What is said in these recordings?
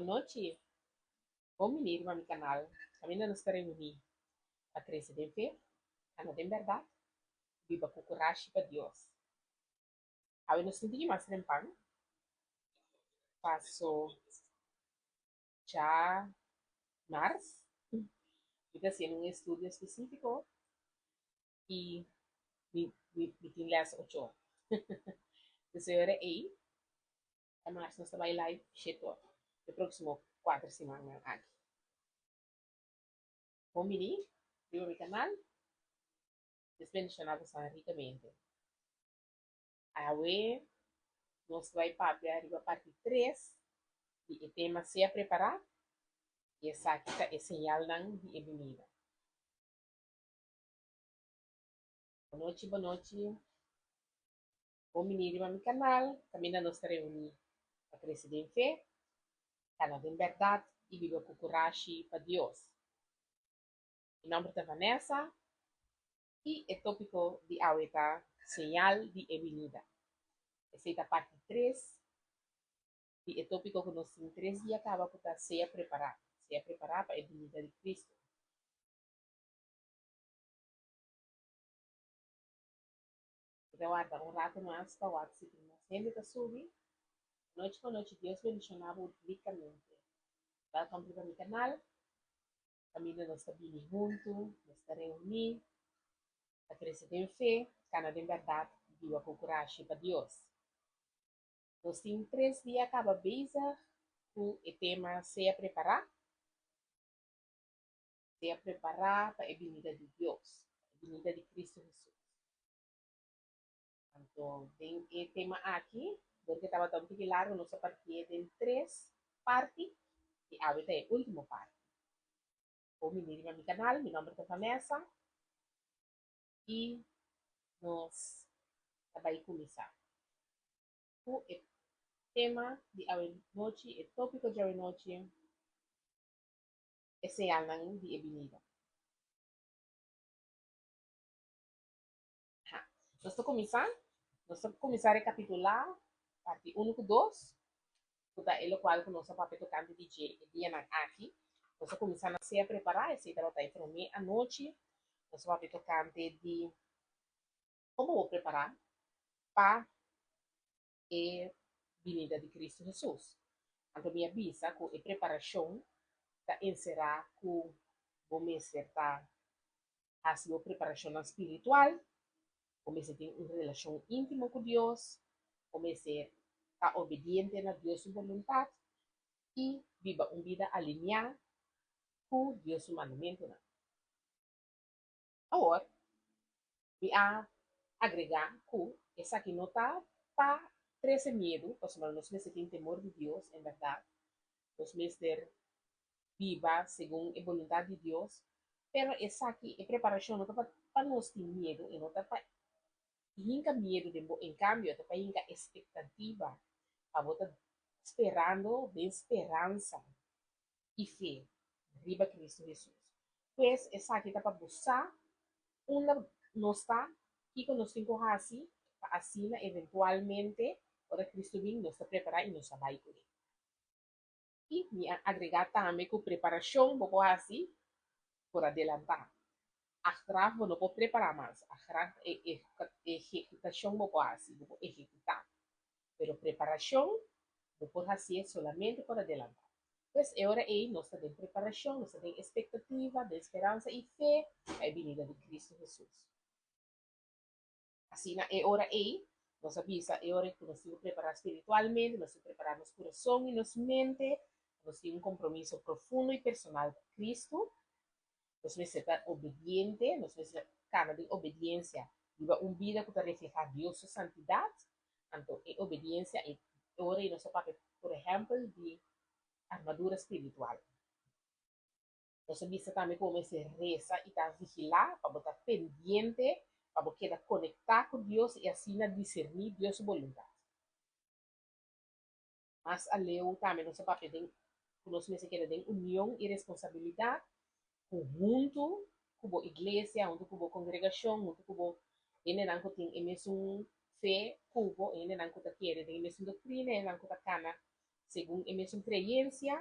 Bonochi, bon bini riba mi kanal kaminda nos ta reuní pa krese den fe, kana den bèrdat i biba ku kurashi pa Dios. Awe nos tin tiki mas rempan paso dja mars mi ta hasiendo un estudio spesífiko i mi mi tin lès ocho ora. Entonces e ora ei Ta mars nos ta bai live sheto e proximo cuater simannan aki. Bon bini riba mi canal. Dios bendiciona bosan ricamente. Awe nos ta bai papia riba parti tres di e tema Sea Prepara y esaki ta e señalnan di e binida. Bonochi bonochi. Bon bini riba mi kanal, kaminda nos ta reuní pa krese den fe, kana den bèrdat i biba ku kurashi pa Dios. Mi nòmber ta Vanessa i e tópiko di awe ta Señal di e Binida. Esei ta parti tres di e tópiko ku nos tin tres dia kaba ku ta Sea Prepará, Sea Prepará pa e Binida di Kristu. Mi ta warda un rato mas pa wak si tin mas hende ta subi. Nochi pa nochi Dios bendiciona bo ricamente. Welcome riba mi canal. Caminda nos ta bini hunto, nos ta reuni, ta crece den fe, cana den berdad y biba cu curashi pa Dios. Nos tin tres dia caba bezig cu e tema Sea Prepara. Sea prepará pa e binida di Dios, pa e binida di Cristo Hesus. Anto, den e tema aki, dor ku e tabata un tiki largu, nos a partié den tres parti, i awe ta e último parti. Bon bini riba mi kanal, mi nòmber ta Vanessa, i nos ta bai kuminsá ku e tema di awe nochi, e tópiko di awe nochi. E señalnan di e binida. Ha. Nos ta kuminsá. Nos ta kuminsá rekapitulá parti unu ku dos, ku ta e lokual ku nos a papia tokante di dje e dianan aki. Nos a kuminsá na Sea Prepará, esei tabata e promé anochi. Nos a papia tokante di kon bo por prepará pa e binida di Cristo Hesus. Anto mi a bisa cu e preparacion ta encera cu bo mester ta haci bo preparacionnan spiritual, bo mester tin un relacion intimo cu Dios, bo mester ta obediente na Dios su boluntad y biba un bida alinea cu Dios su mandamentonan. Awor, mi a agregá ku esaki no ta pa trese miedu, pasobra nos mester tin temor di Dios, en bèrdat, nos mester biba segun e boluntat di Dios, pero esaki, e preparashon no ta pa pa nos tin miedu, e no ta pa hinka miedu den bo, en kambio e ta pa hinka espektativa, pa bo ta sperando den speransa. i fe riba Cristo Hesus. Pues esaki ta pa bo sa unda nos ta, kiko nos tin ku hasi pa asina eventualmente ora Cristo bin nos ta prepará i nos ta bai kuné. I mi a agregá tambe ku preparashon bo por hasi por adelantá. Achteraf bo no por prepará mas, achteraf e ehekutashon bo por hasi, bo por ehekutá. Pero preparashon bo por hasié solamente por adelantá. Pues e ora ei nos ta den preparashon, nos ta den espektativa, den speransa i fe pa e binida di Kristu Hesus. Asina e ora ei nos a bisa e ora ku nos tin ku prepará spiritualmente, nos tin ku prepará nos kurason i nos mente, nos tin un kompromiso profundo i personal ku Kristu, Nos mester ta obediente, nos mester kana den obediensia, biba un bida ku ta reflehá Dios su santidat. Anto e obediensia ei ora ei nos a papia por ehèmpel di armadura spiritual. Nos a bisa tambe ku bo mester resa i ta vigilá pa bo ta pendiente, pa bo keda konektá ku Dios i asina diserní Dios su boluntat. Mas aleu tambe nos a papia den ku nos mester keda den union i responsabilidat ku huntu ku bo iglesia, huntu ku bo kongregashon, huntu ku bo hendenan ku tin e mesun fe ku bo, hendenan ku ta kere den e mesun doktrina, hendenan ku ta kana Segun e mesun kreensia,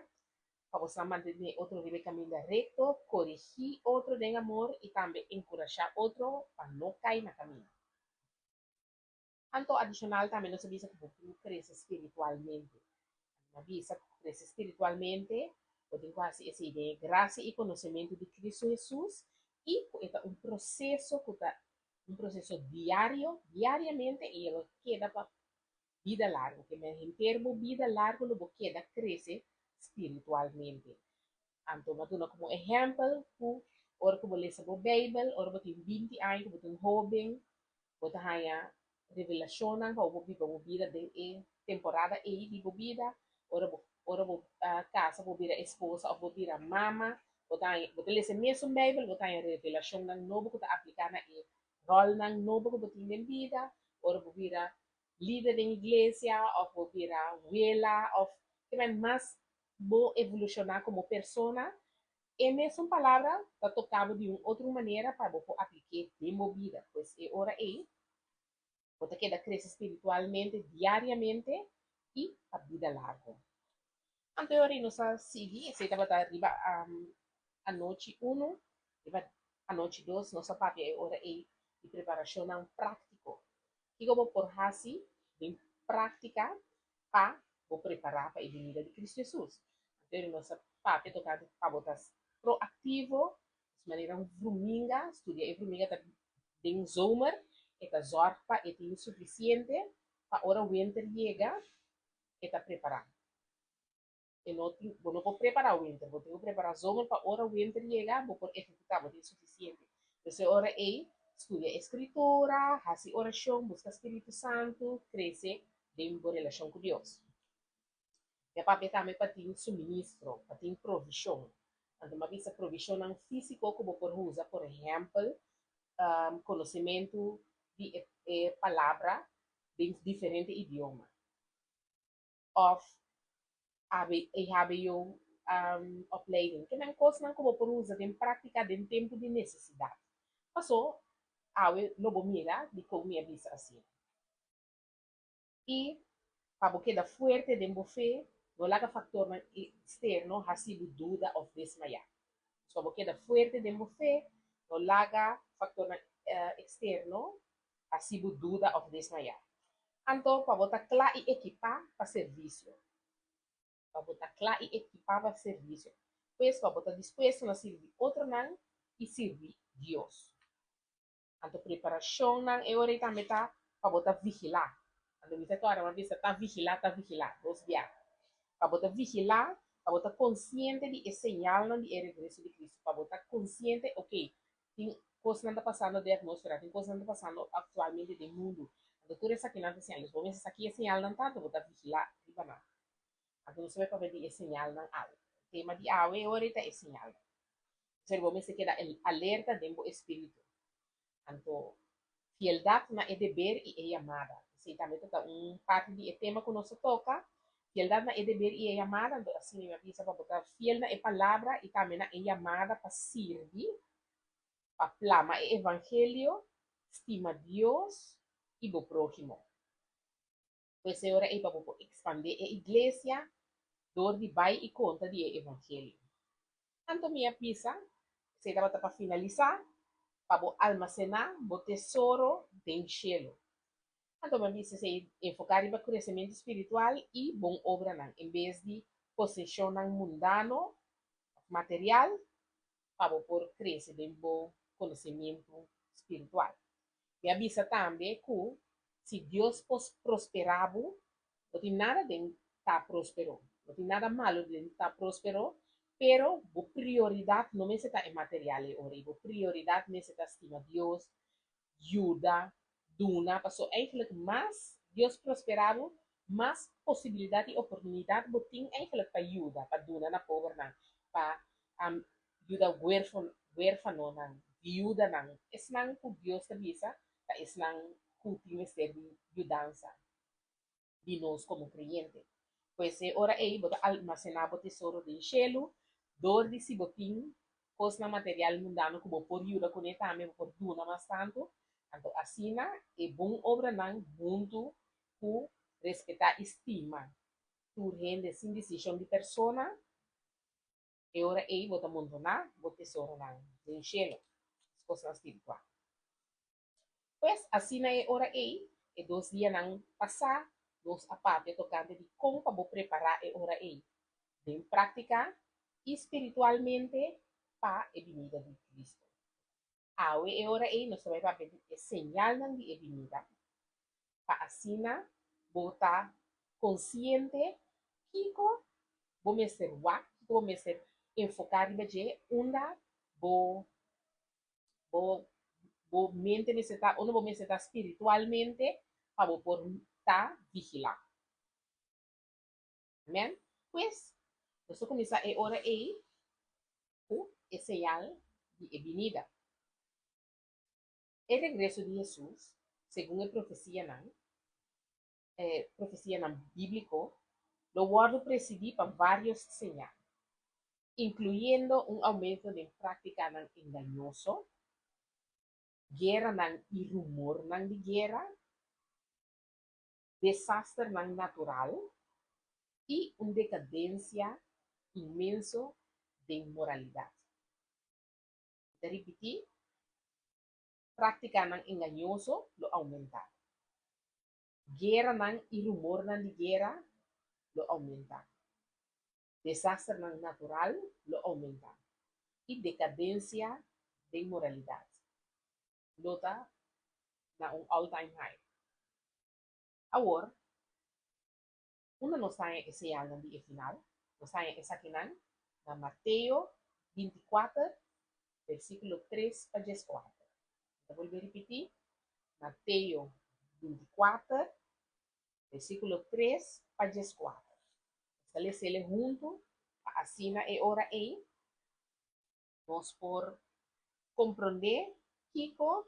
pa boso mantené otro riba e kaminda rekto, korigí otro den amor i tambe enkurashá otro pa no kai na kaminda. Anto adishonal tambe nos a bisa ku bo tin ku krese spiritualmente. Nos a bisa ku krese spiritualmente bo tin ku hasi esei den e grasia i konosementu di Kristu Hesus i ku e ta un proseso ku ta un proseso diario, diariamente i e lo keda pa bida largu. Ke men henter bo bida largu lo bo keda krese spiritualmente. Anto mi a duna komo ehèmpel ku ora ku bo lesa bo Beibel, ora bo tin binti aña ku bo ta un hóben, bo ta haña revelashonnan pa bo por biba bo bida den e temporada ei di bo bida. Ora bo ora bo kasa bo bira esposa òf bo bira mama, bo ta haña bo ta lesa e mesun Beibel, bo ta haña revelashonnan nobo ku ta apliká na e ròlnan nobo ku bo tin den bida. Ora bo bira lider den iglesia òf bo bira wela òf ke men mas bo evolushoná komo persona, e mesun palabra ta toká bo di un otro manera pa bo por aplik'é den bo bida. Pues e ora ei bo ta keda krese spiritualmente diariamente i pa bida largu. Anto e ora ei nos a sigui, esei tabata riba anochi unu, riba anochi dos nos a papia e ora ei di preparashonnan práktiko. Kiko bo por hasi den práktika pa bo prepará pa e binida di Kristu Hesus? Anto nos a papia tokante pa bo ta proaktivo, manera un vruminga, studia e vruminga ta den zomer, e ta zòrg pa e tin sufisiente pa ora winter yega e ta prepará. E no tin, bo no por prepará winter, bo tin ku prepará zomer pa ora winter yega bo por ehekutá, bo tin sufisiente. Entonces e ora ei, studia e Skritura, hasi orashon, buska Spiritu Santu, krese den bo relashon ku Dios. Mi a papia tambe pa tin suministro, pa tin provishon. Anto mi a bisa provishonnan físiko ku bo por usa, por ehèmpel, konosementu di e palabra den diferente idioma. Òf EHBO opleiding. Ke nan kosnan ku bo por usa den práktika den tempu di nesesidat. Pasó awe lo bo mira dikon mi a bisa asina. I pa bo keda fuerte den bo fe, no laga faktornan eksterno hasi bo duda òf desmayá. Pues pa bo keda fuerte den bo fe, no laga faktornan eksterno hasi bo duda òf desmayá. Anto pa bo ta kla i ekipá pa servisio. Pa bo ta kla i ekipá pa servisio. Pues pa bo ta dispuesto na sirbi otronan i sirbi Dios. Anto preparashonnan e ora ei tambe ta pa bo ta vigilá. Anto mi ta kòrda mi a bisa ta vigilá, ta vigilá, dos bia. Pa bo ta vigilá, pa bo ta konsiente di e señalnan di e regreso di Kristu. Pa bo ta konsiente, okey, tin kosnan ta pasando den atmósfera, tin kosnan ta pasando aktualmente den mundu. Anto tur esakinan ta señal. Dus bo mester sa ki e señalnan ta, anto bo ta vigilá riba nan. Anto nos ta bai papia di e señalnan awe. Tema di awe e ora ei ta e señalnan. Ser bo mester keda alerta den bo espíritu. Anto, fieldat na e deber i e yamada. Esei tambe ta ta un parti di e tema ku nos ta toka. Fieldat na e deber i e yamada. Anto, asina mi a bisa pa bo ta fiel na e palabra i tambe na e yamada pa sirbi, pa plama e evangelio, stima Dios i bo próhimo. Pues e ora ei pa bo por ekspandé e iglesia dor di bai i konta di e evangelio. Anto mi a bisa, esei tabata pa finalisá, pa bo almasená bo tesoro den shelu. Anto mi a bisa esei enfoká riba kresementu spiritual i bon obranan en bes di poseshonnan mundano òf material pa bo por krese den bo konosementu spiritual. Mi a bisa tambe ku si Dios prosperá bo, no tin nada den ta próspero, no tin nada malu den ta próspero, pero bo prioridat no mester ta e material ei ora ei, bo prioridat mester ta stima Dios, yuda, duna, paso eigenlijk mas Dios prosperá bo, mas posibilidat i oportunidat bo tin eigenlijk pa yuda, pa duna na pobernan, pa yuda huérfanonan, viudanan, esnan ku Dios ta bisa ta esnan ku tin mester di yudansa di nos komo kreyente. Pues e ora ei bo ta almasená bo tesoro den shelu dor di si bo tin kosnan material mundano ku bo por yuda kuné tambe, bo por duna mas tantu. Anto asina e bon obranan huntu ku respetá i stima. Tur hende sin distinshon di persona, e ora ei bo ta montoná bo tesoronan den shelu, kosnan spiritual. Pues, asina e ora ei, e dos dianan pasá, nos a papia tokante di kon pa bo prepará e ora ei, den práktika i spiritualmente, pa e binida di Kristu. Awe e ora ei nos ta bai papia di e señalnan di e binida, pa asina bo ta konsiente kiko bo mester wak, kiko bo mester enfoká riba dje, unda bo bo bo mente mester ta, unda bo mester ta spiritualmente pa bo por ta vigilá. Amen. Pues, nos ta kuminsá e ora ei ku e señal di e binida. E regreso di Hesus, segun e profesianan, e profesianan bíbliko, lo wòrdu presidí pa vários señal, inkluyendo un oumento den práktikanan engañoso, gueranan i rumornan di guera, desasternan natural i un dekadensia inmenso den moralidat. Mi ta ripití, práktikanan engañoso lo oumentá. Gueranan i rumornan di guera lo oumentá. Desasternan natural lo oumentá i dekadensia den moralidat lo ta na un all time high. Awor, unda nos ta haña e señalnan di e final? Nos ta haña esakinan na Mateo 24, versíkulo 3 pa 14. Mi ta bolbe ripití, Mateo 24, versíkulo 3 pa 14. Nos ta les'el huntu pa asina e ora ei nos por komprondé kiko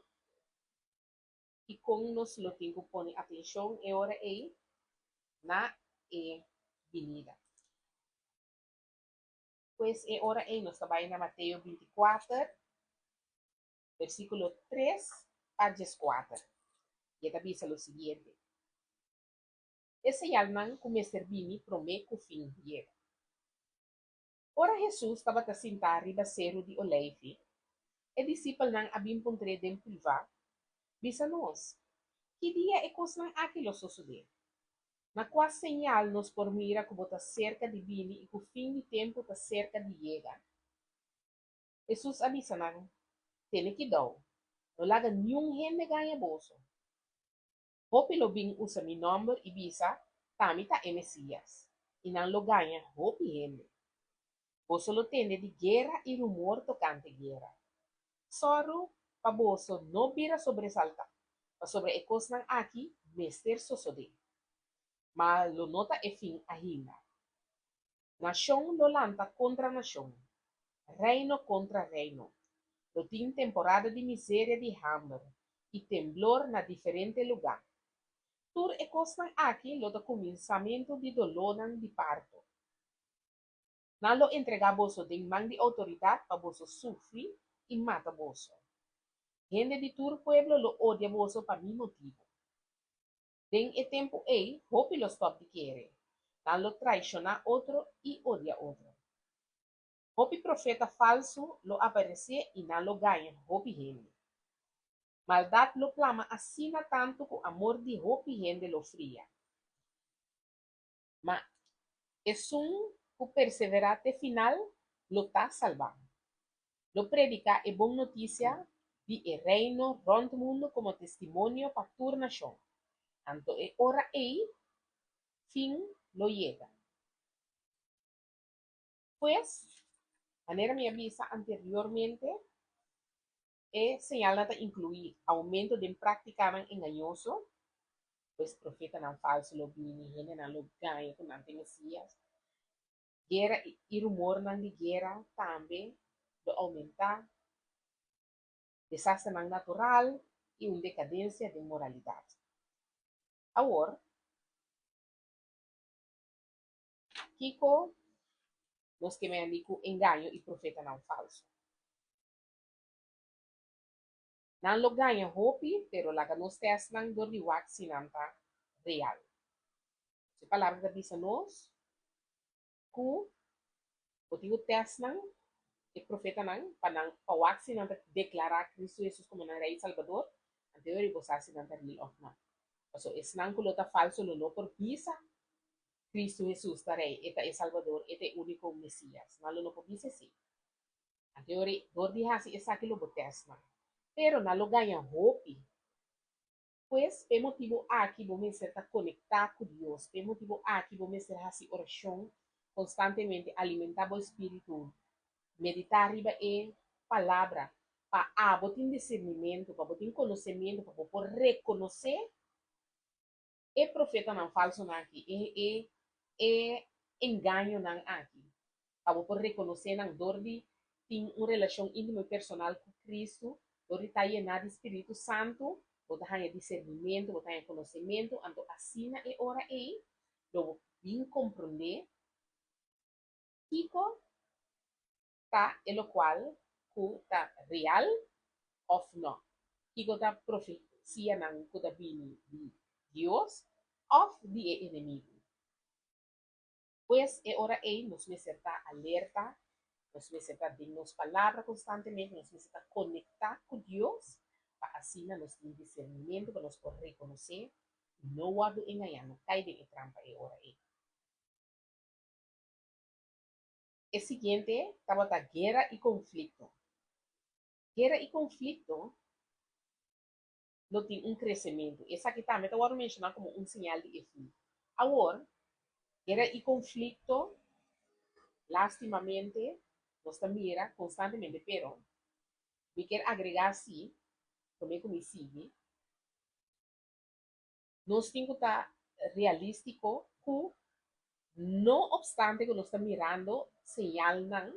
i kon nos lo tin ku pone atenshon e ora ei na e binida. Pues e ora ei nos ta bai na Mateo 24, versíkulo 3 pa 14, i e ta bisa lo siguiente, E señalnan ku mester bini promé ku fin yega. Ora Hesus tabata sintá riba Seru di Oleifi, e disipelnan a bin puntr'é den privá, Bisa nos, ki dia e kosnan aki lo sosodé? Na kua señal nos por mira ku bo ta serka di bini i ku fin di tempu ta serka di yega? Hesus a bisa nan, Tene kidou, no laga niun hende gaña boso. Hopi lo bin usa mi nòmber i bisa, Ta mi ta e Mesías, i nan lo gaña hopi hende. Boso lo tende di guera i rumor tokante guera. Sòru pa boso no bira sobresaltá, pasobra e kosnan aki mester sosodé. Ma lo no ta e fin ainda. Nashon lo lanta kontra nashon, reino kontra reino. Lo tin temporada di miseria di hamber i temblor na diferente lugá. Tur e kosnan aki lo ta kuminsamentu di dolónan di parto. Nan lo entregá boso den man di outoridat pa boso sufri i mata boso. Hende di tur pueblo lo odia boso pa mi motibu. Den e tempu ei, hopi lo stòp di kere. Nan lo traishoná otro i odia otro. Hopi profeta falsu lo aparesé i nan lo gaña hopi hende. Maldat lo plama asina tantu ku amor di hopi hende lo fria. Ma esun ku perseverá te final lo ta salbá. Lo prediká e bon notisia di e Reino rònt mundu komo testimonio pa tur nashon. Anto e ora ei fin lo yega. Pues, manera mi a bisa anteriormente, E señalnan ta inkluí oumento den práktikanan engañoso, pues profetanan falsu lo bini, hendenan lo gaña ku nan ta e Mesías. Guera i rumornan di guera tambe lo oumentá, desasternan natural i un dekadensia den moralidat. Awor, kiko nos ke mende ku engaño i profetanan falsu? Nan lo gaña hopi, pero laga nos test nan dor di wak si nan ta real. E palabra ta bisa nos ku bo tin ku tèst nan, e profetanan, pa nan pa wak si nan ta deklará Kristu Hesus komo nan Rei i Salbador, anto e ora bo sa si nan ta real òf nò. Pasobra esnan ku lo ta falsu lo no por bisa Kristu Hesus ta Rei, e ta e Salbador, e ta e úniko Mesias. Nan lo no por bisa esei. Anto e ora dor di hasi esaki lo bo tèst nan. Pero nan lo gaña hopi. Pues, p'e motibu aki bo mester ta konektá ku Dios. P'e motibu aki bo mester hasi orashon konstantemente, alimentá bo espíritu, meditá riba e Palabra, pa abo tin disernimentu, pa bo tin konosementu, pa bo por rekonosé e profetanan falsonan aki, e e e engañonan aki. Pa bo por rekonosé nan dor di tin un relashon íntimo i personal ku Kristu, dor di ta yená di Spiritu Santu, bo ta haña disernimentu, bo ta haña konosementu, anto asina e ora ei lo bo bin komprondé kiko ta e lokual ku ta real òf nò, kiko ta profesianan ku ta bini di Dios òf di e enemigu. Pues e ora ei nos mester ta alerta, nos mester ta den nos palabra konstantemente, nos mester ta konektá ku Dios pa asina nos tin disernimentu pa nos por rekonosé i no wòrdu engañá, no kai den e trampa e ora ei. E siguiente tabata guera i konflikto. Guera i konflikto lo tin un kresementu. Esaki tambe ta wòrdu menshoná komo un señal di e fin. Awor, guera i konflikto, lástimamente, nos ta mira konstantemente, pero mi kier agregá sí, promé ku mi sigui, nos tin ku ta realístiko ku no opstante ku nos ta mirando señalnan,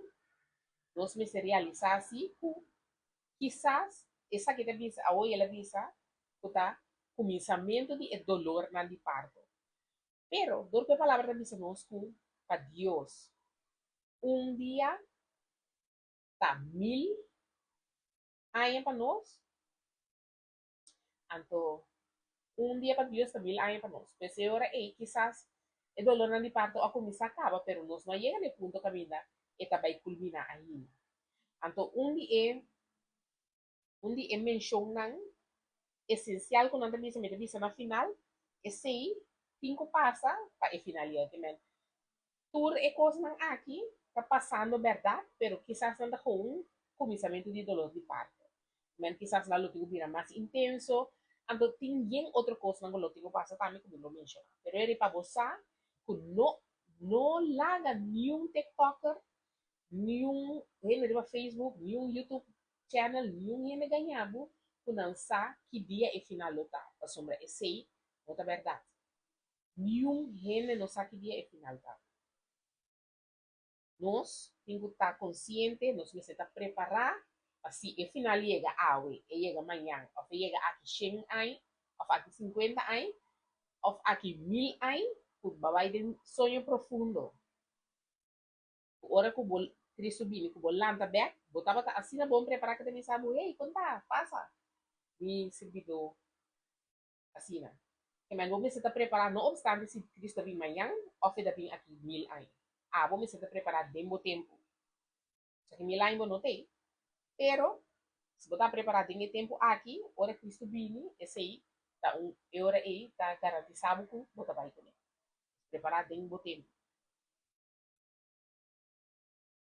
nos mester realisá sí ku Kisas esaki ta bisa awor i el a bisa ku ta kuminsamentu di e dolornan di parto. Pero dor ku e palabra ta bisa nos ku pa Dios un dia ta mil aña pa nos, anto un dia pa Dios ta mil aña pa nos. Pues e ora ei kisas e dolornan di parto a kuminsá kaba, pero nos no a yega na e punto kaminda e ta bai kulminá ainda. Anto un di e un di e menshonnan esensial ku nan ta bisa, mi ta bisa na final, esei tin ku pasa pa e final yega. Ke men tur e kosnan aki ta pasando bèrdat, pero kisas nan ta kon un kuminsamentu di dolor di parto. Men kisas nan lo tin ku bira mas intenso, anto tin yen otro kosnan ku lo tin ku pasa tambe ku mi lo menshoná. Pero e riba bo sa ku no no laga niun tiktoker Niun hende riba Facebook, niun YouTube channel, niun hende gaña bo ku nan sa ki dia e final lo ta, pasobra esei no ta bèrdat. Niun hende no sa ki dia e final ta. Nos tin ku ta konsiente, nos mester ta prepará pa si e final yega awe, e yega mañan, òf e yega aki shen añ, òf aki sinkuenta añ, òf aki mil añ, ku bo a bai den soño profundo. Ku ora ku bo Cristo bini ku bo lanta bek, bo tabata asina bon prepará ku ta bisa bo, Hey, kon ta? Pasa! Mi sirbidó asina. Kemey bo mester ta prepará no opstante si Cristo ta bin mañan òf e ta bin aki mil aña. Abo mester ta prepará den bo tempu. Esaki mil aña bo no t'ei. Pero, si bo ta prepará den e tempu aki, ora Cristo bini, esei ta un e ora ei ta garantisá bo ku bo ta bai kuné. Prepará den bo tempu.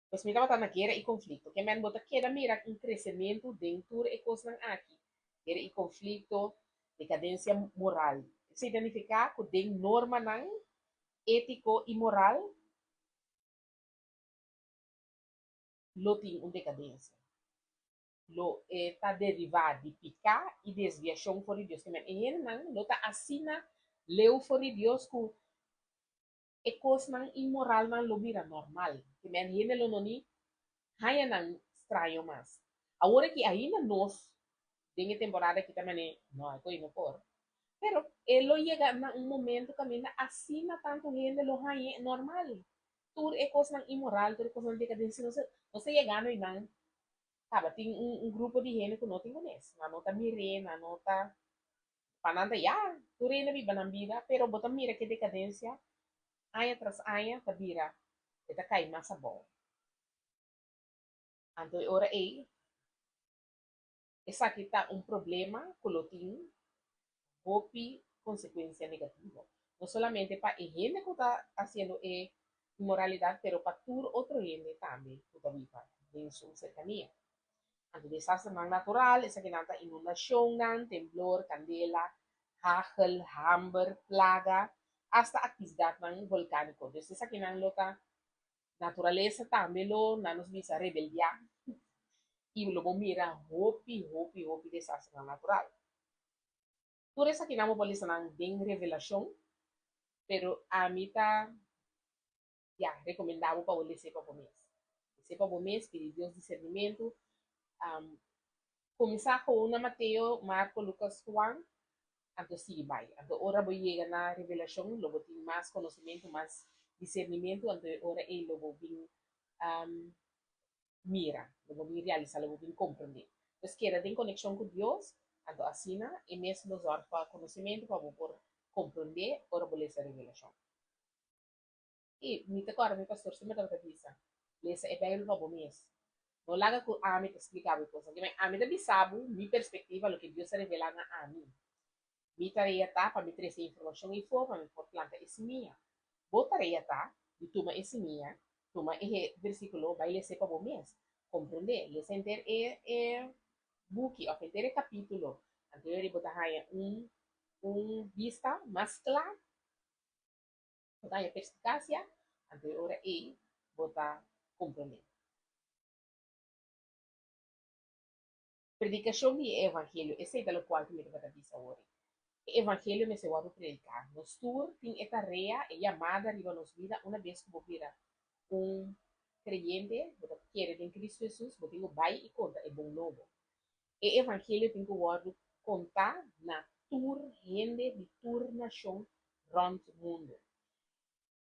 Pues mi tabata na guera i konflikto. Ke men bo ta keda mira un kresementu den tur e kosnan aki, guera i konflikto, dekadensia moral. Esei ta nifiká ku den normanan étiko i moral lo tin un dekadensia. Lo e ta derivá di piká i desviashon for di Dios. Ke men e hendenan lo ta asina leu for di Dios ku E kosnan inmoralnan lo bira normal, te men hende lo no ni haña nan straño mas. Awor aki ainda nos den e temporada aki ta manera, no, e koe no por. Pero e lo yega na un momento kaminda asina tantu hende lo hañ'e normal. Tur e kosnan inmoral, tur e kosnan dekadensia, nos nos ta yegando einan kaba tin un grupo di hende ku no tin kunes. Nan no ta mir'é, nan no ta Pa nan ta ya, tur hende biba nan bida, pero bo ta mira ke dekadensia. Aña tras aña ta bira e ta kai mas abou. Anto e ora ei esaki ta un problema ku lo tin hopi konsekuensia negativo, no solamente pa e hende ku ta hasiendo e inmoralidat pero pa tur otro hende tambe ku ta biba den su serkania. Anto desasternan natural, esakinan ta inundashonnan, temblor, kandela, hagel, hamber, plaga, asta aktividatnan volkániko. Dus esakinan lo ta naturalesa tambe lo nan nos bisa rebeldiá i lo bo mira hopi, hopi, hopi desasternan natural. Tur esakinan bo por lesa nan den Revelashon, pero ami ta ya, rekomendá bo pa bo les'é pa bo mes. Les'é pa bo mes, pidi Dios disernimentu. Kuminsá ku na Mateo, Marko, Lukas, Juan, anto sigui bai. Anto ora bo yega na Revelashon lo bo tin mas konosementu, mas disernimentu, anto e ora ei lo bo bin mira, lo bo bin realisá, lo bo bin komprendé. Pues keda den konekshon ku Dios, anto asina e mes lo zòrg pa konosementu pa bo por komprendé ora bo lesa Revelashon. I mi ta kòrda mi pastor semper tabata bisa, Lesa e Beibel pa bo mes. No laga ku ami ta splika bo e kosnan. Kimen ami ta bisa bo mi perspektiva, loke Dios a revelá na ami. Mi tarea ta pa mi trese e informashon ei for pa mi por planta e simia. Bo tarea ta di tuma e simia, tuma e versíkulo, bai les'é pa bo mes. Komprendé. Lesa henter e e buki òf henter e kapítulo. Anto yori bo ta haña un un bista mas kla. Bo ta haña perspikasia, anto e ora ei bo ta komprondé. Predikashon di e evangelio, esei ta lokual ku mi tabata bisa awor. E evangelio mester wòrdu prediká. Nos tur tin e tarea, e yamada riba nos bida una bes ku bo bira un kreyente, bo ta kere den Kristu Hesus, bo tin ku bai i konta e bon nobo. E evangelio tin ku wòrdu kontá na tur hende di tur nashon rònt mundu.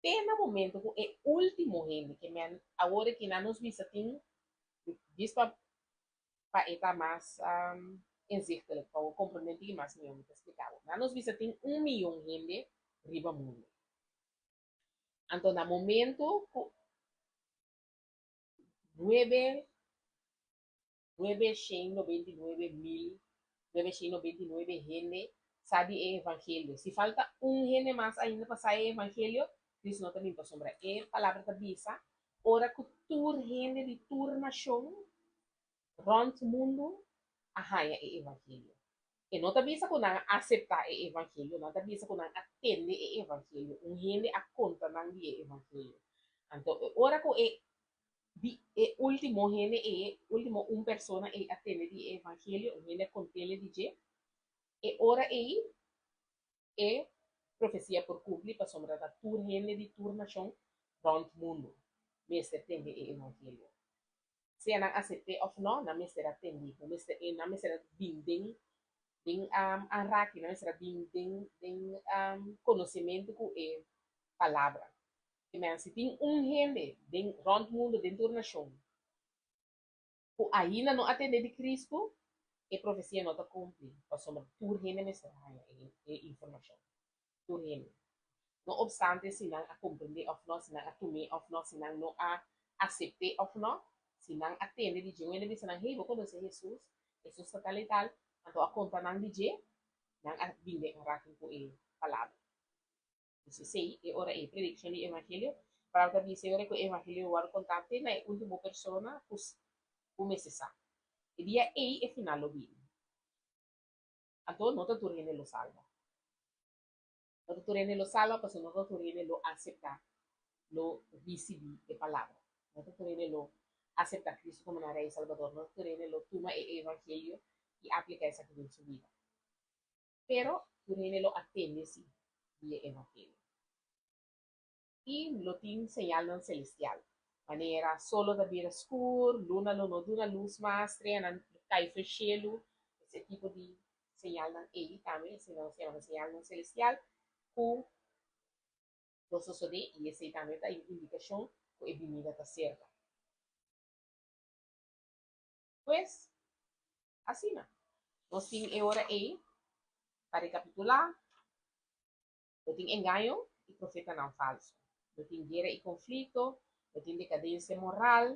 Te na momento ku e último hende, ke men awor aki nan nos bisa tin, djis pa pa e ta mas inzichtelijk, pa bo komprendé un tiki mas mihó mi ta splika bo. Nan nos bisa tin un miyon hende riba mundu. Anto na momento ku nuebe 999 999 hende sa di e evangelio. Si falta un hende mas ainda pa sa e evangelio, Cristo no ta bin pasobra e palabra ta bisa, ora cu tur hende di tur nacion rond mundo a haya e evangelio. E no ta bisa cu nan a acepta e evangelio, nan ta bisa cu nan a tende e evangelio, un hende a conta nan di e evangelio. Anto, ora cu e Di e último hende ei, último un persona ei a tende di e evangelio, un hende a kont'el di dje, e ora ei e profesia por kumpli pasobra ta tur hende di tur nashon rònt mundu mester tende e evangelio. Sea nan asept'é òf nò, nan mester a tend'é. Bo mester, nan mester a bin den den anraki, nan mester a bin den den konosementu ku e palabra. Amen. Si tin un hende den rònt mundu, den tur nashon, ku ainda no a tende di Kristu, e profesia no ta kumpli, pasobra tur hende mester haña e informashon. Tur hende. No opstante si nan a komprendé òf nò, si nan a tum'é òf nò, si nan no a asept'é òf nò, si nan a tende di dje. Un hende bisa nan, Hey, bo konosé Hesus? Hesus ta tal i tal. Anto a konta nan di dje, nan a bin den anraking ku e palabra. Pues esei e ora ei predikshon di evangelio. Palabra ta bisa e ora ku e evangelio wòrdu kontá te na e último persona ku ku mester sa. E dia ei e final lo bini. Anto no ta tur hende lo salba. No ta tur hende lo salba pasobra no ta tur hende lo aseptá, lo risibí e palabra. No ta tur hende lo aseptá Kristu komo nan Rei i Salbador. No ta tur hende lo tuma e evangelio i apliká esaki den su bida. Pero tur hende lo atende si di e evangelio. I lo tin señalnan celestial, manera solo ta bira skur, luna lo no duna lus mas, streanan lo kai for shelu, ese tipo di señalnan ei tambe, esei nos ta yama señalnan celestial, ku lo sosodé i esei tambe ta un indikashon ku e binida ta serka. Pues, asina. Nos tin e ora ei, pa rekapitulá, lo tin engaño i profetanan falsu. Lo tin guera i konflikto, lo tin dekadensia moral,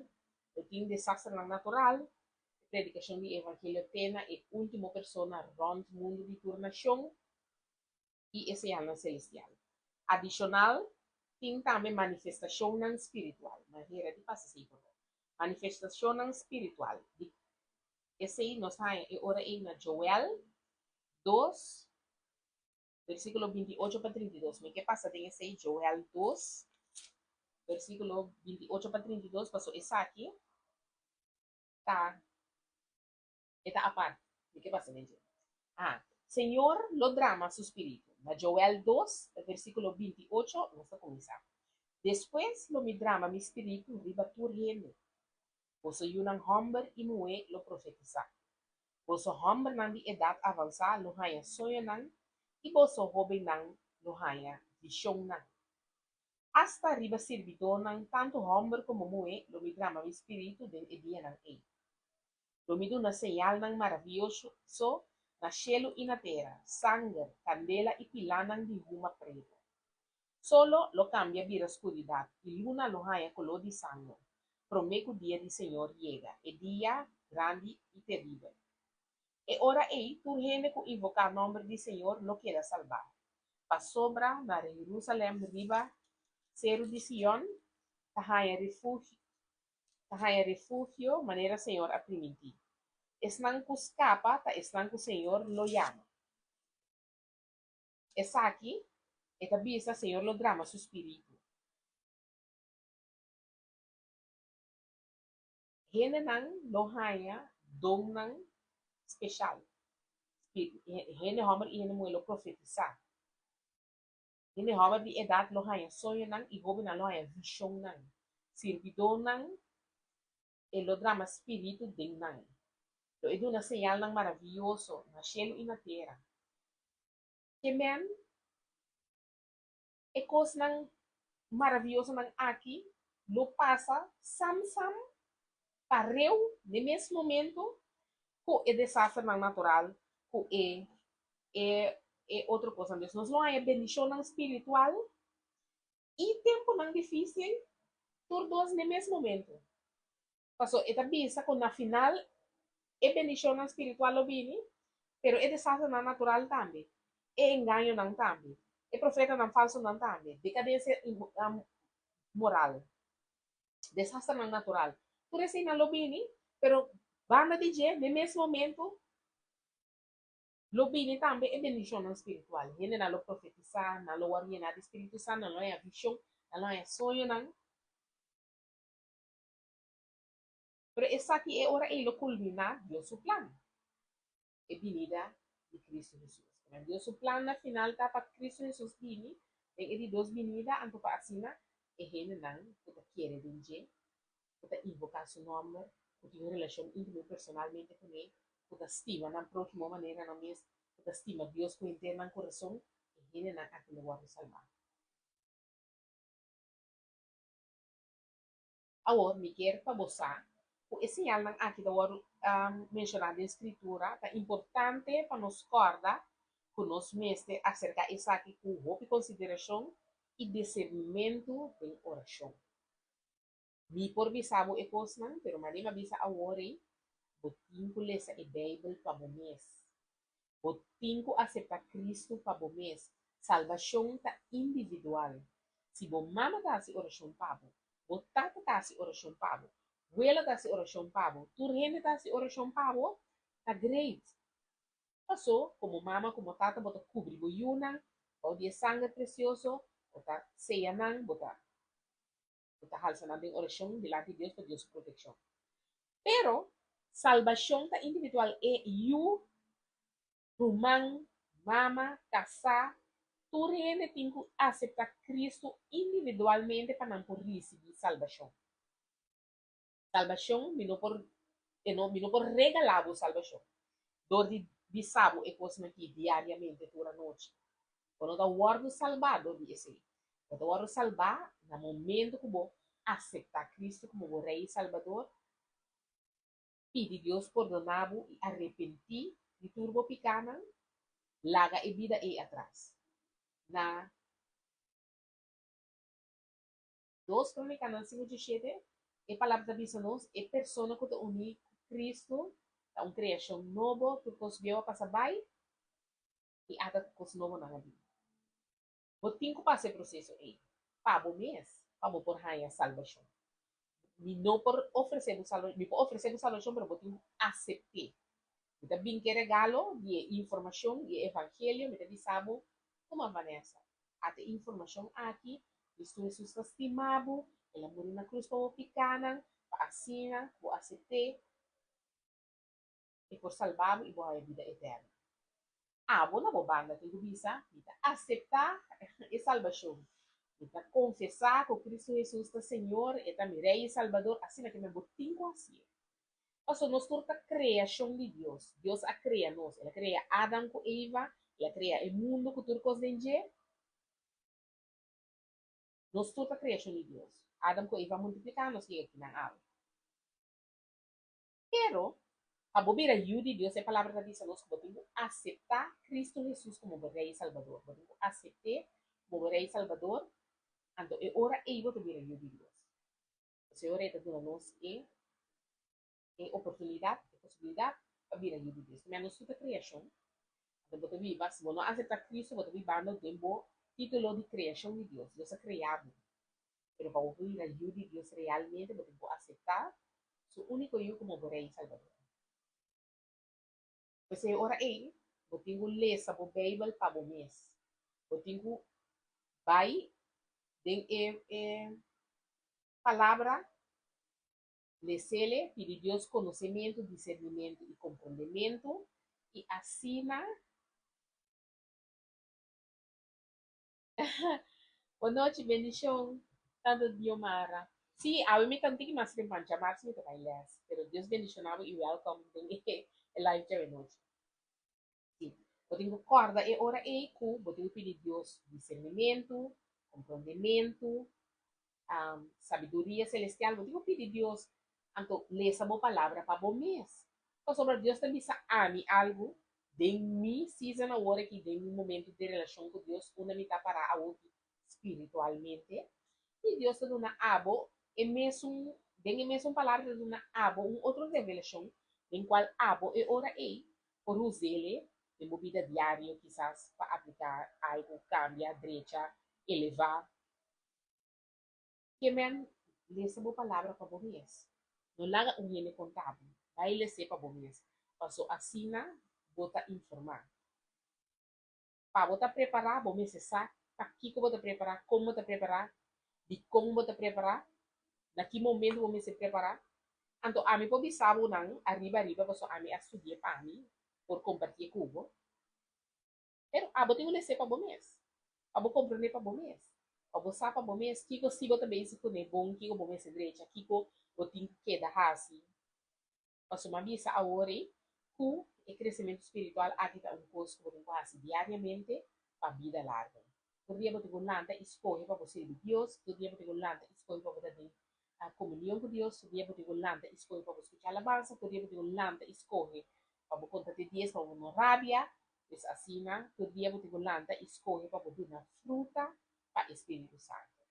lo tin desasternan natural, e predikashon di e evangelio te na e último persona rònt mundu di tur nashon i e señalnan selestial. Adishonal, tin tambe manifestashonnan spiritual. Manera di pasa esei por no. Manifestashonnan spiritual. Di esei nos haña e ora ei na Joel dos, versíkulo 28 pa 32. Mi ke pasa den esei, Joel 2, versíkulo 28 pa 32, paso esaki ta, e ta apart. Mi ke pasa den dje. Ah, Señor lo drama su spiritu. Na Joel 2, versíkulo 28, nos ta kuminsá. Despues lo mi drama mi spiritu riba tur hende. Boso yunan hòmber i muhé lo profetisá. Boso hòmbernan di edat avansá lo haña soñonan i boso hóbennan lo haña vishonnan. Asta riba sirbidónan, tantu hòmber komo muhé, lo mi drama mi spiritu den e dianan ei. Lo mi duna señalnan maravioso na shelu i na tera, sanger, kandela i pilánan di huma pretu. Solo lo kambia bira skuridat i luna lo haña koló di sanger, promé ku dia di Señor yega, e dia grandi i teribel. E ora ei tur hende ku invoká nòmber di Señor lo keda salbá, pasobra na Herusalèm riba Seru di Sion ta haña ta haña refugio manera Señor a primintí. Esnan ku skapa ta esnan ku Señor lo yama. Esaki, e ta bisa, Señor lo drama su spiritu. Hendenan lo haña donnan speshal. Hende hòmber i hende muhé lo profetisá. Hende hòmber di edat lo haña soñonan i hóbennan lo haña vishonnan. Sirbidónan E lo drama spiritu den nan. Lo e duna señalnan maravioso na shelu i na tera. Ke men e kosnan maraviosonan aki lo pasa sam sam pareu n'e mes momento ku e desasternan natural ku e e e otro kosnan. Dus nos lo haña bendishonnan spiritual I tempunan difísil, tur dos n'e mes momentu. Paso e ta bisa ku na final e bendishonnan spiritual lo bini, pero e desasternan natural tambe, e engañonan tambe, e profetanan falsonan tambe, dekadensia moral, desasternan natural, tur eseinan lo bini, pero banda di dje, n'e mes momentu, Lo bini tambe e bendishonnan spiritual. Hendenan lo profetisá, nan lo wòrdu yená di Spiritu Santu, nan lo haña vishon, nan lo haña soñonan. Pero esaki e ora ei lo kulminá Dios su plan, e binida di Kristu Hesus. Pasobra Dios su plan na final ta pa Kristu Hesus bini den e di dos binida, anto pa asina e hendenan ku ta kere den dje ku ta invoká su nòmber, ku tin un relashon íntimo personalmente kuné, ku ta stima nan próhimo manera nan mes, ku ta stima Dios ku henter nan kurason, e hendenan aki lo wòrdu salbá. Awor, mi kier pa bo sa ku e señalnan aki ta wòrdu menshoná den Skritura. Ta importante pa nos kòrda ku nos mester aserká esaki ku hopi konsiderashon i disernimentu den orashon. Mi por bisa bo e kosnan, pero manera mi a bisa awor ei, bo tin ku lesa e Beibel pa bo mes. Bo tin ku aseptá Kristu pa bo mes. Salbashon ta individual. Si bo mama ta hasi orashon pa bo, bo tata ta hasi orashon pa bo, wela ta hasi orashon pa bo, tur hende ta hasi orashon pa bo, ta great. Pasó, komo mama, komo tata bo ta kubri bo yunan bou di e sanger presioso, bo ta seya nan, bo ta. Bo ta halsa nan den orashon dilanti Dios pa Dios su protekshon. Pero, salbashon ta individual, e yu, ruman, mama, kasá, tur hende tin ku aseptá Kristu individualmente pa nan por risibí salbashon. Salbashon mi no por e no mi no por regalá bo salbashon dor di bisa bo e kosnan aki diariamente tur anochi. Bo no ta wòrdu salbá dor di esei. Bo ta wòrdu salbá na momento ku bo aseptá Kristu komo bo Rei i Salbador, pidi Dios pordoná bo i arepentí di tur bo pikánan, laga e bida ei atras. Na. Dos Krónikanan 5:17, e palabra ta bisa nos, e persona ku ta uní ku Kristu ta un kreashon nobo, tur kos bieu a pasa bai i ata kos nobonan a bini. Bo tin ku pasa e proseso ei pa bo mes pa bo por haña salbashon. Mi no por ofresé bo salbashon, mi por ofresé bo salbashon pero bo tin ku asept'é. Mi ta bin ku e regalo di e informashon di e evangelio, mi ta bisa bo, Tuma Vanessa, ata e informashon aki, Kristu Hesus ta stima bo, el a muri na krus pa bo pikánan, pa asina ku bo asept'é, e por salba bo i bo haña bida eterno. Abo na bo banda tin ku bisa, Mi ta aseptá e salbashon. Mi ta konfesá ku Kristu Hesus ta Señor, e ta mi Rei i Salbador, asina ke men bo tin ku hasié. Pasobra nos tur ta kreashon di Dios. Dios a krea nos. El a krea Adam ku Eva, el a krea e mundu ku tur kos den dje. Nos tur ta kreashon di Dios. Adam ku Eva a multipliká, nos yega kinan awe. Pero, pa bo bira yu di Dios, e Palabra ta bisa nos ku bo tin ku aseptá Kristu Hesus komo bo Rei i Salbador. Bo tin ku asept'é komo bo Rei i Salbador, anto e ora ei bo ta bira yu di Dios. Pasobra e ora ei ta duna nos e e oportunidat, e posibilidat pa bira yu di Dios. Mira, nos tur ta kreashon, anto bo ta biba, si bo no aseptá Kristu, bo ta bibando den bo título di kreashon di Dios. Dios a krea bo. Pero pa bo bira yu di Dios realmente, bo tin ku aseptá Su úniko Yu komo bo Rei i Salbador. P'esei e ora ei, bo tin ku lesa bo Beibel pa bo mes. Bo tin ku bai den e e Palabra, les'ele, pidi Dios konosementu, disernimentu i komprondementu, i asina. Bon nochi, bendishon Tanto Diomara. Sí, awe mi ta un tiki mas temprano, djamarts mi ta bai les, pero Dios bendishoná bo i welcome den e live djawe nochi. Sí, bo tin ku kòrda e ora ei ku bo tin ku pidi Dios disernimentu, komprondementu, sabiduria selestial, bo tin ku pidi Dios, anto lesa bo palabra pa bo mes. Pasobra Dios ta bisa ami algu den mi season awor aki, den mi momento di relashon ku Dios, unda mi ta pará awoki spiritualmente, i Dios ta duna abo e mesun, den e mesun palabra ta duna abo un otro revelashon den kual abo e ora ei por us'ele den bo bida diario kisas pa apliká algu, kambia, drecha, elevá. Ke men lesa bo palabra pa bo mes. No laga un hende konta bo. Bai les'é pa bo mes, paso asina bo ta informá. Pa bo ta prepará, bo mester sa pa kiko bo ta prepará, kon bo ta prepará, dikon bo ta prepará, na ki momento bo mester prepará. Anto ami por bisa bo nan ariba ariba paso ami a studi'é pa mi por kompartié ku bo. Pero abo tin ku les'é pa bo mes, pa bo komprendé pa bo mes, pa bo sa pa bo mes kiko si bo ta bezig kuné bon, kiko bo mester drecha, kiko bo tin ku keda hasi. Pasobra mi a bisa awor ei ku e kresementu spiritual aki ta un kos ku bo tin ku hasi diariamente pa bida largu. Tur dia bo tin ku lanta i skohe pa bo sirbi Dios, tur dia bo tin ku lanta i skohe pa bo ta den komunion ku Dios, tur dia bo tin ku lanta i skohe pa bo skucha alabansa, tur dia bo tin ku lanta i skohe pa bo konta te dies pa bo no rabia. Pues asina, tur dia bo tin ku lanta i skohe pa bo duna fruta pa e Spiritu Santu.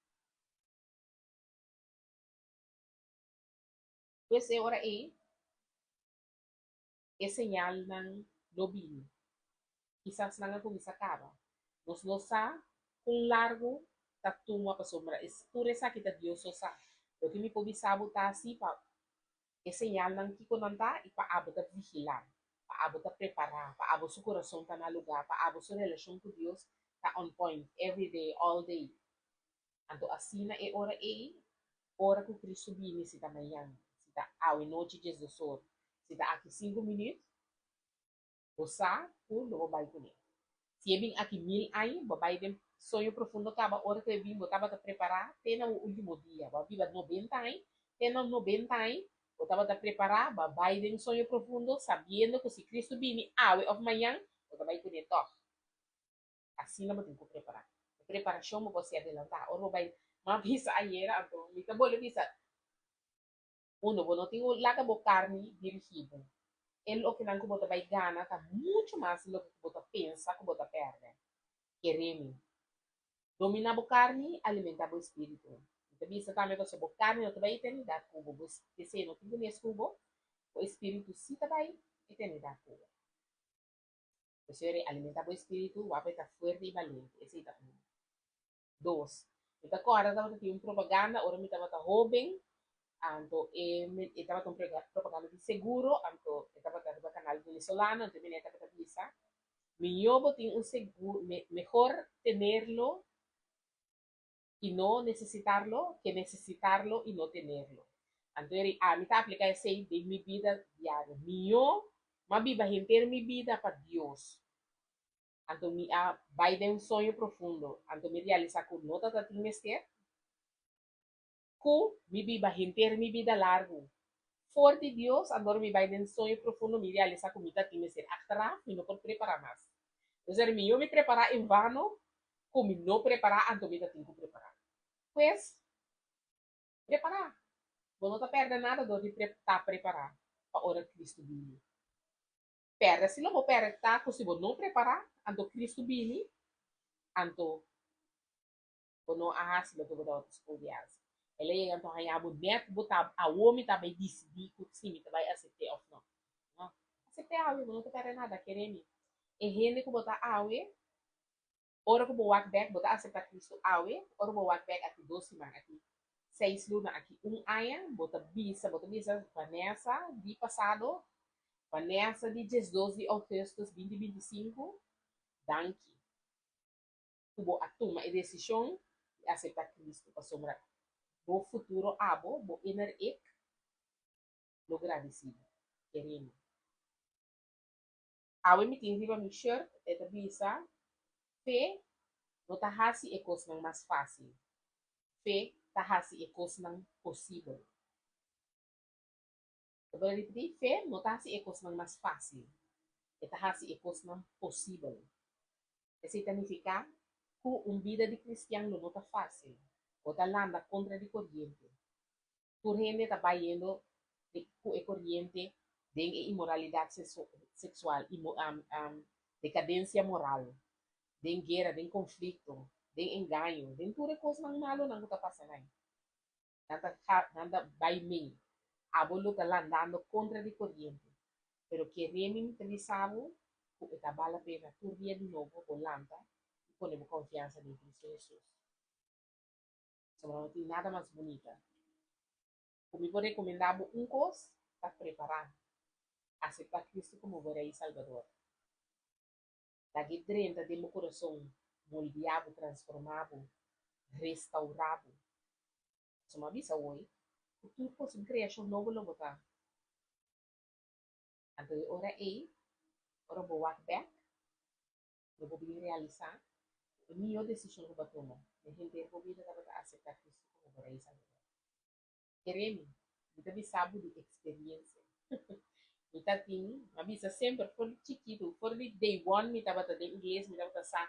Pues e ora ei, e señalnan lo bini. Kisas nan a kuminsá kaba. Nos no sa kon largu ta tuma pasobra tur esaki ta Dios so sa. Loke mi por bisa bo ta si pa e señalnan kiko nan ta i pa abo ta vigilá, pa abo ta prepará, pa abo su kurason ta na lugá, pa abo su relashon ku Dios ta on point every day, all day. Anto asina e ora ei, ora ku Kristu bini, si ta mañan, si ta awe nochi diesdos or, si ta aki sinku minüt, bo sa ku lo bo bai kuné. Si e bin aki mil aña, bo bai den soño profundo kaba, ora ku e bin bo tabata prepará te na bo último dia. Bo a biba nobenta aña, te na nobenta aña bo tabata prepará, bo a bai den soño profundo sabiendo ku si Kristu bini awe òf mañan, bo ta bai kuné tòg. Asina bo tin ku prepará. E preparashon bo por hasi adelantá. Ora bo bai, m'a bisa ayera, anto mi ta bolbe bisa, uno, bo no tin ku laga bo karni dirigí bo. E lokenan ku bo ta bai gana ta muchu mas di loke ku bo ta pensa ku bo ta pèrdè. Kere mi. Dominá bo karni, alimentá bo espíritu. Ta bisa tambe pasobra bo karni no ta bai eternidat ku bo, bo deseo no tin kunes ku bo, bo espíritu sí ta bai eternidat ku bo. Pasobra alimentá bo espíritu, wak e ta fuerte i balente. Esei ta un. Dos. Mi ta kòrda tabata tin un propaganda ora mi tabata hóben, anto e e tabata un propaganda di seguro, anto e tabata riba kanal venezolano, anto e meneer tabata bisa, Mihó bo tin un seguro, mehor tenerlo y no necesitarlo que necesitarlo y no tenerlo. Anto eri ami ta aplica esey den mi bida diario. Mihó m'a biba henter mi bida pa Dios. Anto mi a bay den un soño profundo. Anto mi realisa cu no ta tin mester cu mi biba henter mi bida largu for di Dios, anto mi bai den soño profundo mi realisa cu mi ta tin mester achteraf, mi no por prepara mas. Entonces mihó mi prepara en vano cu mi no prepara anto mi ta tin cu prepara. Pues, prepara. Bo no ta perde nada dor di ta prepara pa ora Cristo bini. Perde si lo bo perde ta cu si bo no prepara anto Cristo bini anto Bo no a hasi loke bo tabata supos di hasi. El a yega anto haña bo nèt bo ta awor mi ta bai disidí ku si mi ta bai asept'é òf no. No. Asept'é awe, bo no ta pèrdè nada, kere mi. E hende ku bo ta awe, ora ku bo wak bèk, bo ta aseptá Kristu awe, ora bo wak bèk aki dos siman, aki seis luna, aki un aña, bo ta bisa, bo ta bisa Vanessa di pasado, Vanessa di diesdos di ougùstùs binti 25, danki. Ku bo a tuma e desishon di aseptá Kristu, pasobra bo futuro abo, bo inner ik, lo gradisí bo. Keremi. Awe mi tin riba mi shirt, e ta bisa, Fe no ta hasi e kosnan mas fásil, fe ta hasi e kosnan posibel. Ta por ripití, fe no ta hasi e kosnan mas fásil, e ta hasi e kosnan posibel. Esei ta nifiká ku un bida di kristian lo no ta fásil. Bo ta landa kontra di koriente. Tur hende ta bayendo ku e koriente den e inmoralidat seksual, dekadensia moral, den guera, den konflikto, den engaño, den tur e kosnan malonan ku ta pasa nan. Nan ta nan ta bai mei. Abo lo ta landando kontra di koriente. Pero kere mi mi ta bisa bo ku e ta bal la pena tur dia di nobo bo lanta i pone bo konfiansa den Kristu Hesus. Pasobra no tin nada mas bunita. Ku mi por rekomendá bo un kos, ta prepará. Aseptá Kristu komo bo Rei i Salbador. Lag'é drenta den bo kurason, moldeá bo, transformá bo, restaurá bo. Pasobra mi a bisa awor ku tur kos un kreashon nobo lo bo ta. Anto e ora ei, ora bo wak bèk, lo bo bin realisá ku e mihó desishon ku bo a tuma den henter bo bida tabata aseptá Kristu komo bo Rei i Salbador. Kere mi, mi ta bisa bo di experiencia. Mi ta tin, mi a bisa semper for di chikitu, for di day one mi tabata den iglesia, mi tabata sa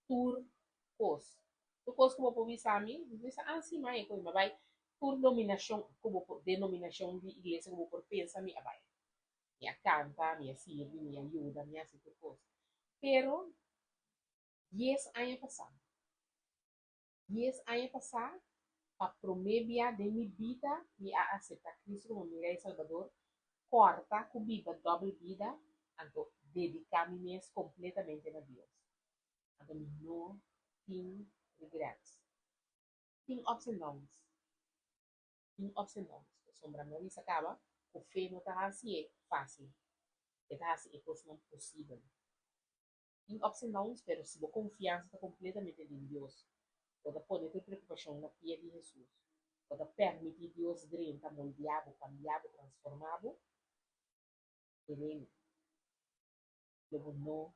tur kos. Tur kos ku bo por bisa mi, mi bisa, ah si mai, koe mi a bai tur nominashon ku bo por, denominashon di iglesia ku bo por pensa mi a bai. Mi a kanta, mi a sirbi, mi a yuda, mi a hasi tur kos. Pero dies aña pasá, Dies aña pasá, pa promé bia den mi bida mi a aseptá Cristo komo mi Rei Salbador, kòrta ku biba dòbel bida, anto dediká mi mes kompletamente na Dios. Anto mi no tin regrets. Tin ups and downs. Tin ups and downs. Pasobra mi a bisa kaba ku fe no ta hasi e fásil. E ta hasi e kosnan posibel. Tin ups and downs, pero si bo konfiansa ta kompletamente den Dios, bo ta pone tur preokupashon na pia di Hesus, bo ta permití Dios drenta, moldeá bo, kambiá bo, transformá bo, keremi, lo bo no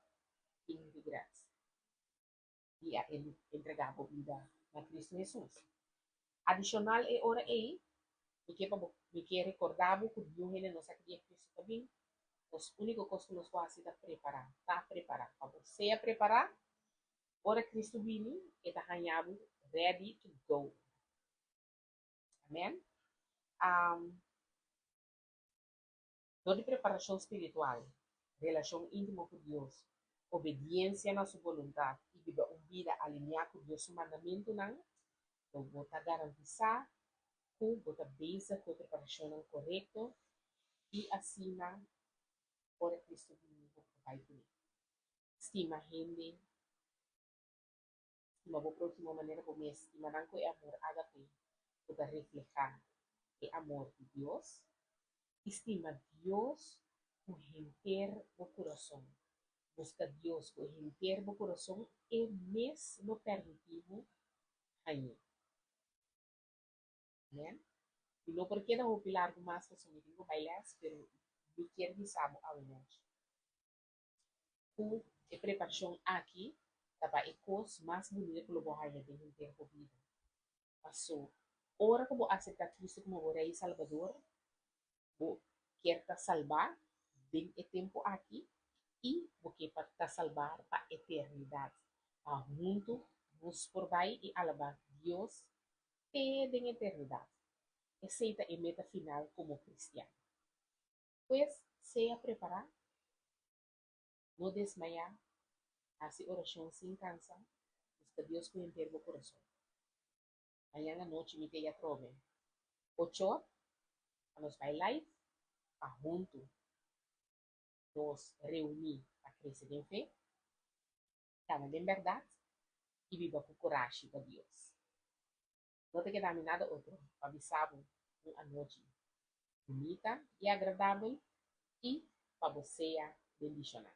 tin regrets di a entregá bo bida na Kristu Hesus. Adishonal e ora ei, mi ke pa bo, mi ke rekordá bo ku niun hende no sa ki dia Kristu ta bin. Nos úniko kos ku nos por hasi ta prepará, ta prepará. Pa bo sea prepará, ora Kristu bini, e ta haña bo ready to go. Amèn. Dor di preparashon spiritual, relashon íntimo ku Dios, obediensia na su boluntat i biba un bida aliniá ku Dios su mandamentunan, Lo bo ta garantisá ku bo ta bezig ku e preparashonnan korekto i asina ora Kristu bini bo por bai kuné. Stima hende, stima bo próhimo manera bo mes stima nan ku e amor ágape ku ta reflehá e amor di Dios, i stima Dios ku henter bo kurason. Buska Dios ku e henter bo kurason, e mes lo permití bo hañ'é. Amen. Mi no por keda hopi largu mas pasobra mi tin ku bai lès, pero mi kier bisa bo awe nochi ku e preparashon aki ta pa e kos mas bunita ku lo bo haña den henter bo bida. Paso, ora ku bo aseptá Kristu komo bo Rei i Salbador, bo kier ta salbá den e tempu aki i bo ke pa ta salbá pa eternidat, pa huntu nos por bai i alabá Dios te den eternidat. Esei ta e meta final komo kristian. Pues, sea prepará, no desmayá, hasi orashon sin kansa, buska Dios ku henter bo kurason. Mañan anochi mi ta ei atrobe ochor pa nos bai live pa huntu nos reuní pa krese den fe, kana den bèrdat i biba ku kurashi pa Dios. No ta keda mi nada otro pa bisa bo un anochi bunita i agradabel i pa bo sea bendishoná.